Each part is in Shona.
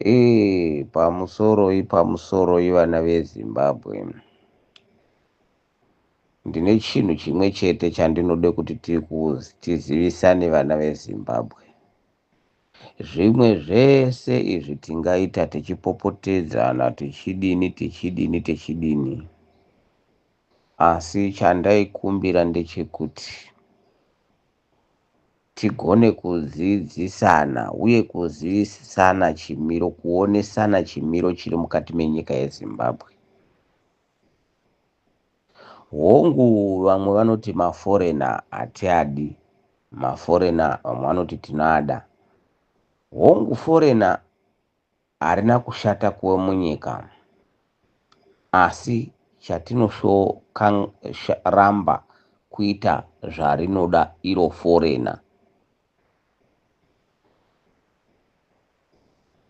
Eeh pamusoroi pamusoroi vana veZimbabwe. Ndine chinhu chimwe chete chandinode kuti tizivisane vana veZimbabwe. Zvimwe zvese izvi tingaita tichipopotedzana tichidini tichidini tichidini, asi chandaikumbira ndechekuti tigone kudzidzisana uye kuzivisana chimiro, kuonesana chimiro chiri mukati menyika yeZimbabwe. Hongu vamwe vanoti maforena hatiadi, maforena vamwe vanoti tinoada. Hongu forena harina kushata kuve munyika asi chatinoramba kuita zvarinoda iro forena.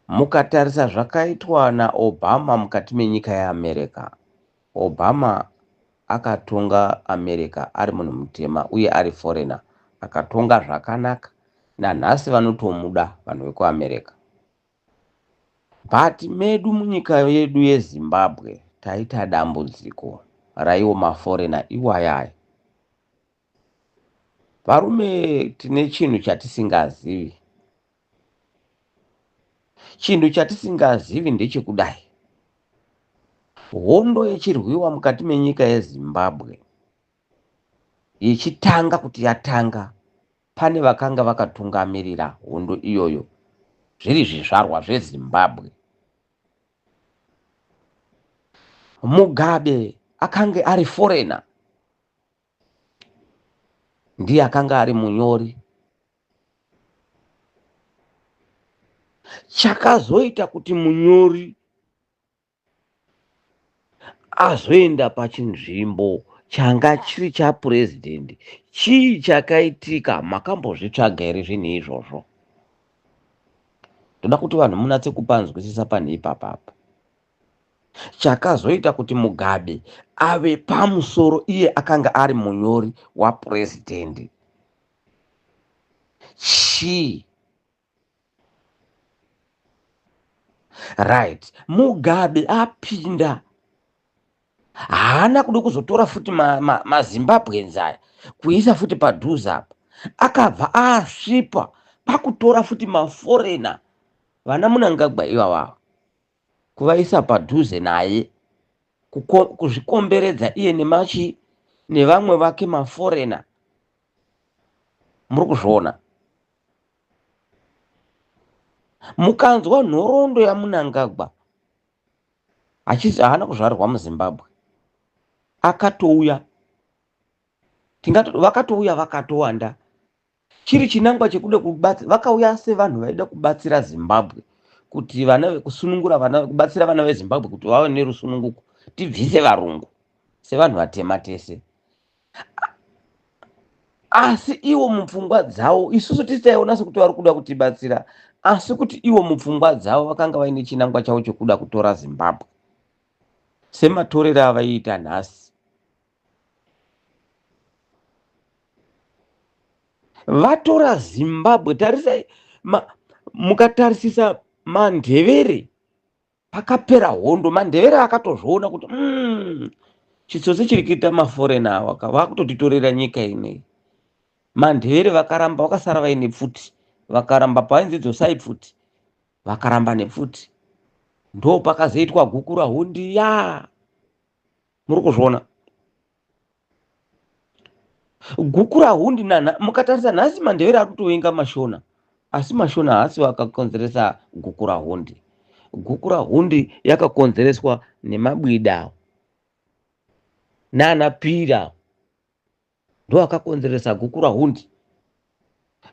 Mukatarisa zvakaitwa naObama mukati menyika yeAmerica, Obama akatonga America ari munhu mutema uye ari foreigner akatonga zvakanaka nanhasi vanotomuda vanhu vekuAmerica. But medu munyika yedu yeZimbabwe taita dambudziko raiwo maforeigner iwayaya. Varume tine chinhu chatisingazivi. Chinhu chatisingazivi ndechekudai. Hondo yechirwiwa mukati menyika yeZimbabwe yechitanga kuti yatanga pane vakanga vakatungamirira hondo iyoyo zviri zvizvarwa zveZimbabwe. Mugabe akange ari foreigner ndiye akanga ari munyori Chakazoita kuti munyori azoenda pachinzvimbo changa chiri chapurezidendi chii chakaitika? Makambozvitsvaga here zvinhu izvozvo? Ndoda kuti vanhu munatse kupanzwisisa pane ipapapa. Chakazoita kuti Mugabe ave pamusoro iye akanga ari munyori wapurezidendi chii right mugabe apinda haana kuda kuzotora futi mazimbabweans ma, ma aya kuisa futi padhuze apa akabva asvipa kwakutora futi maforena vana munangagwa ivavava kuvaisa padhuze naye kuzvikomberedza iye nemachi nevamwe vake maforena Muri kuzviona? Mukanzwa nhoroondo yaMunangagwa hachisi haana kuzvarirwa muZimbabwe. Akatouya tingati vakatouya vakatowanda chiri chinangwa chekuda kubatsira vakauya sevanhu vaida kubatsira Zimbabwe kuti vana kusunungura vana kubatsira vana veZimbabwe kuti vave nerusununguko tibvise varungu sevanhu vatema tese asi ivo mupfungwa dzavo isusu tisi taiona sekuti vari kuda kutibatsira asi kuti ivo mupfungwa dzavo vakanga vaine chinangwa chavo chekuda kutora Zimbabwe sematorero avaiita nhasi. Vatora Zimbabwe tarisai mukatarisisa mandevere Pakapera hondo mandevere akatozviona kuti mm, chitsotsi chiri kuita maforena awa ka vakutotitorera nyika inei. Mandevere vakaramba vakasara vaine pfuti vakaramba painzi dzosai pfuti vakaramba nepfuti ndopakazoitwa gukura hundi ya muri kuzviona Gukurahundi nana mukatarisa nhasi mandevere ari kutovenga mashona asi mashona haasi akakonzeresa gukurahundi. Gukurahundi yakakonzereswa nemabwida nana pira ndoakakonzeresa gukurahundi.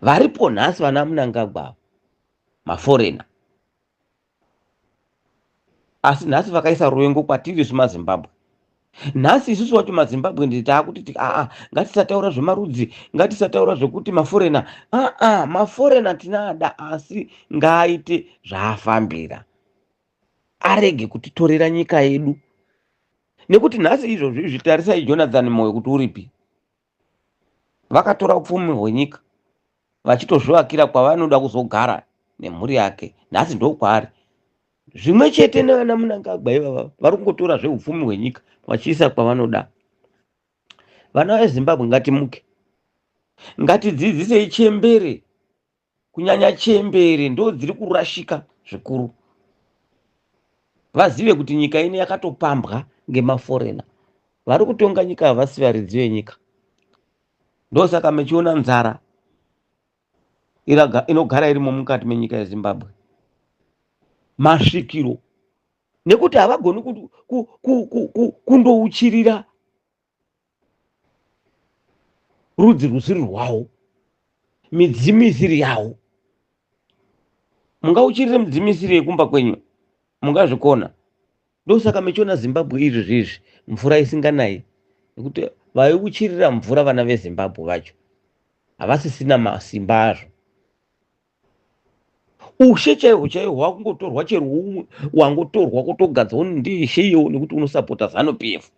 Varipo nhasi vana Mnangagwa maforena asi nhasi vakaisa ruvengo kwatiri isu mazimbabwe nhasi isusu wacho mazimbabwe ndi taakuti aa ngatisataura zvemarudzi ngatisataura zvekuti maforena aa maforena tinoada asi ngaaite zvaafambira arege kutitorera nyika yedu nekuti nhasi izvozvi izvi tarisai Jonathan Moyo kuti uripi vakatora upfumi hwenyika vachitozvivakira kwavanoda kuzogara nemhuri yake nhasi ndokwaari. Zvimwe chete nevana Mnangagwa ivava vari kungotora zveupfumi hwenyika vachiisa kwavanoda. Vana veZimbabwe ngatimuke, ngatidzidzisei chembere, kunyanya chembere ndo dziri kurashika zvikuru, vazive kuti nyika ino yakatopambwa ngemaforena. Vari kutonga nyika havasi varidzi venyika, ndosaka muchiona nzara inogara irimo mukati menyika yeZimbabwe. Masvikiro, nekuti havagoni kundouchirira rudzi rusiri rwavo, midzimu isiri yavo. Mungauchirire midzimu isiri yekumba kwenyu? Mungazvikona? Ndosaka mechiona Zimbabwe izvi zvizvi mvura isinganayi, nekuti vaiuchirira mvura vana veZimbabwe vacho havasisina masimba azvo. Ushe chaihwo chaihwo hwakungotorwa chero umwe wangotorwa kutogadzwa ndiye ishe iyewo, nekuti unosapota ZANU PF.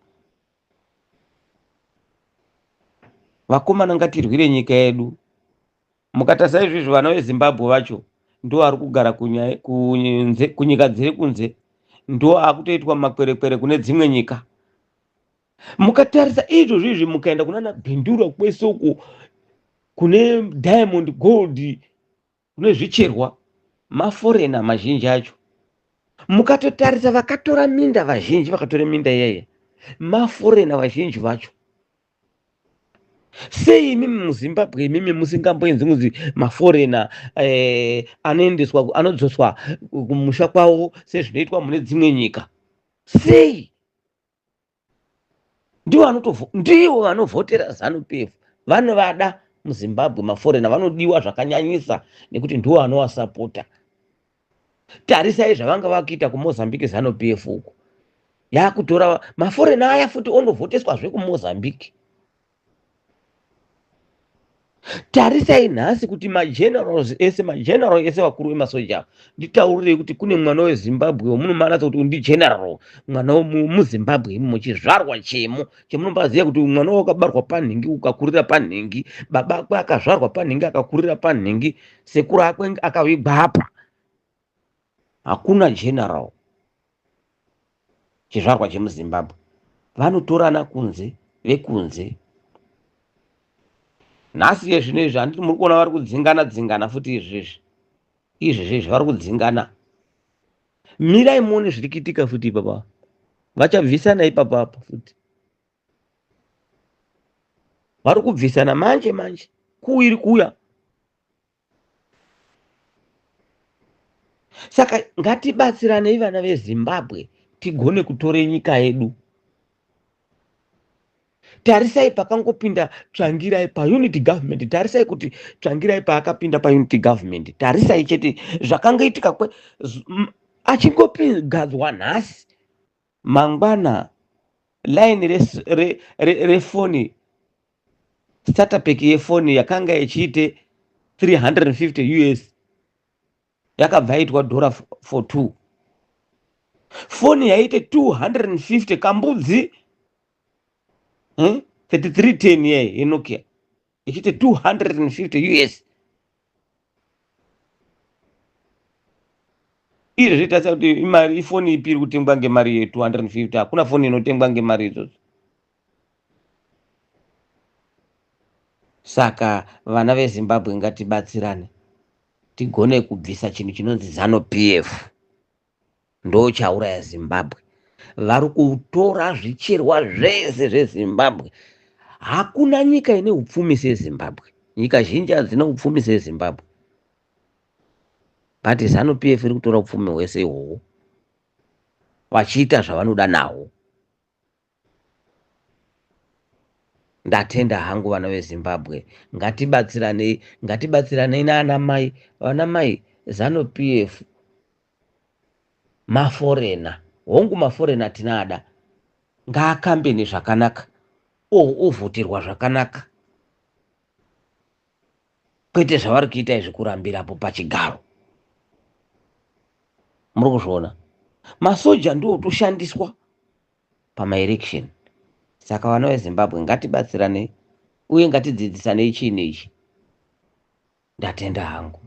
Vakomana, ngatirwire nyika yedu. Mukatarisa izvizvi, vana veZimbabwe vacho ndo vari kugara kunyika dziri kunze, ndo akutoitwa makwerekwere kune dzimwe nyika. Mukatarisa izvozvo izvi, mukaenda kunana Bindura kwese uko kune diamond, gold, kune zvicherwa, maforena mazhinji acho. Mukatotarisa vakatora minda vazhinji, vakatora minda iyaiya maforena vazhinji vacho. Sei imimi muZimbabwe imimi musingamboenzi kunzi maforena anoendeswa, anodzoswa kumusha kwavo sezvinoitwa mune dzimwe nyika? Sei? Ndivo vanovhotera ZANU PF, vanovada muZimbabwe. Maforena vanodiwa zvakanyanyisa nekuti ndivo vanovasapota. Tarisai zvavanga vakuita kuMozambique. ZANU PF uko yakutora maforena aya futi ondovhoteswazve kuMozambique. Tarisai nhasi kuti magenerals ese, mageneral ese, vakuru vemasoja, nditaurirei kuti kune mwana weZimbabwe wamunomanatsa kuti ndigeneral, mwana wemuZimbabwe imomo, chizvarwa chemo chemunombaziva kuti mwana wakabarwa panhingi, ukakurira panhingi, baba akwe akazvarwa panhingi, akakurira panhingi, sekuru akwe akavigwa apa. Hakuna general chizvarwa chemuZimbabwe. Vanotorana kunze, vekunze. Nhasi yezvino izvi, handiti muri kuona vari kudzingana dzingana futi izvezvi? Izvezvi vari kudzingana. Mirai muone zviri kuitika futi ipapa. Vachabvisana ipapa apa futi, vari kubvisana manje manje, kuiri kuuya. Saka ngatibatsiranei, vana veZimbabwe, tigone kutore nyika yedu. Tarisai pakangopinda Tsvangirai paunity government. Tarisai kuti Tsvangirai paakapinda paunity government, tarisai chete zvakangoitika kwe achingogadzwa nhasi, mangwana line refoni, starter pack yefoni yakanga ichiite 350 US yakabva yaitwa dhora for 2. Foni yaite 250 kambudzi, 3310 ye yeNokia ichiite 250 US. Izvi zvitarisa kuti imari, ifoni ipi iri kutengwa ngemari ye250? Hakuna foni inotengwa ngemari idzodzo. Saka vana veZimbabwe, ngatibatsirane tigone kubvisa chinhu chinonzi ZANU PF. Ndo chauraya Zimbabwe. Vari kutora zvicherwa zvese zveZimbabwe. Hakuna nyika ine upfumi seZimbabwe. Nyika zhinji hadzina upfumi seZimbabwe, but ZANU PF iri kutora upfumi hwese ihwohwo vachiita zvavanoda nahwo. Ndatenda hangu, vana veZimbabwe. Ngatibatsiranei, ngatibatsiranei naana mai, vana mai. ZANU PF maforena, hongu maforena tinoada, ngaakambeni zvakanaka, ovhoterwa zvakanaka, kwete zvavari kuita izvi, kurambirapo pachigaro. Muri kuzviona, masoja ndiwo toshandiswa pamaelection. Saka vana veZimbabwe, ngatibatsiranei uye ngatidzidzisanei chinhu ichi. Ndatenda hangu.